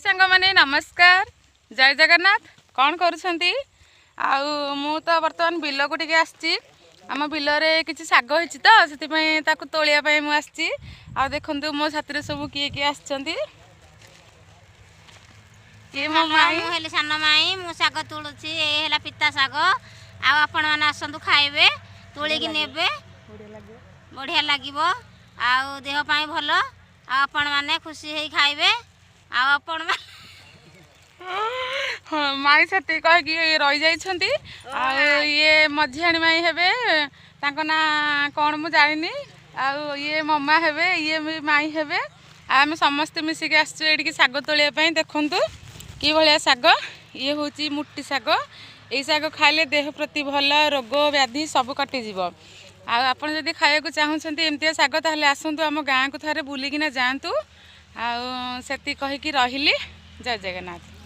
ସାଙ୍ଗମାନେ ନମସ୍କାର, ଜୟ ଜଗନ୍ନାଥ। କ'ଣ କରୁଛନ୍ତି? ଆଉ ମୁଁ ତ ବର୍ତ୍ତମାନ ବିଲକୁ ଟିକେ ଆସିଛି। ଆମ ବିଲରେ କିଛି ଶାଗ ହେଇଛି ତ, ସେଥିପାଇଁ ତାକୁ ତୋଳିବା ପାଇଁ ମୁଁ ଆସିଛି। ଆଉ ଦେଖନ୍ତୁ, ମୋ ସାଥିରେ ସବୁ କିଏ କିଏ ଆସିଛନ୍ତି। ଇଏ ମୋ ମାଇଁ। ମୁଁ ହେଲି ସାନ ମାଇଁ, ମୁଁ ଶାଗ ତୋଳୁଛି। ଏଇ ହେଲା ପିତା ଶାଗ। ଆଉ ଆପଣମାନେ ଆସନ୍ତୁ, ଖାଇବେ, ତୋଳିକି ନେବେ, ବଢ଼ିଆ ଲାଗିବ ଆଉ ଦେହ ପାଇଁ ଭଲ। ଆଉ ଆପଣମାନେ ଖୁସି ହେଇ ଖାଇବେ। ଆଉ ଆପଣ ହଁ, ମାଇଁ ସେତିକି କହିକି ରହିଯାଇଛନ୍ତି। ଆଉ ଇଏ ମଝିଆଣୀ ମାଇଁ ହେବେ, ତାଙ୍କ ନାଁ କ'ଣ ମୁଁ ଜାଣିନି। ଆଉ ଇଏ ମମା ହେବେ, ଇଏ ବି ମାଇଁ ହେବେ। ଆଉ ଆମେ ସମସ୍ତେ ମିଶିକି ଆସିଛୁ ଏଇଠିକି ଶାଗ ତୋଳିବା ପାଇଁ। ଦେଖନ୍ତୁ କି ଭଳିଆ ଶାଗ, ଇଏ ହେଉଛି ମୁଟି ଶାଗ। ଏଇ ଶାଗ ଖାଇଲେ ଦେହ ପ୍ରତି ଭଲ, ରୋଗ ବ୍ୟାଧି ସବୁ କଟିଯିବ। ଆଉ ଆପଣ ଯଦି ଖାଇବାକୁ ଚାହୁଁଛନ୍ତି ଏମିତିଆ ଶାଗ, ତାହେଲେ ଆସନ୍ତୁ ଆମ ଗାଁକୁ ଥରେ ବୁଲିକିନା ଯାଆନ୍ତୁ। ଆଉ ସେତିକି କହିକି ରହିଲି। ଜୟ ଜଗନ୍ନାଥ।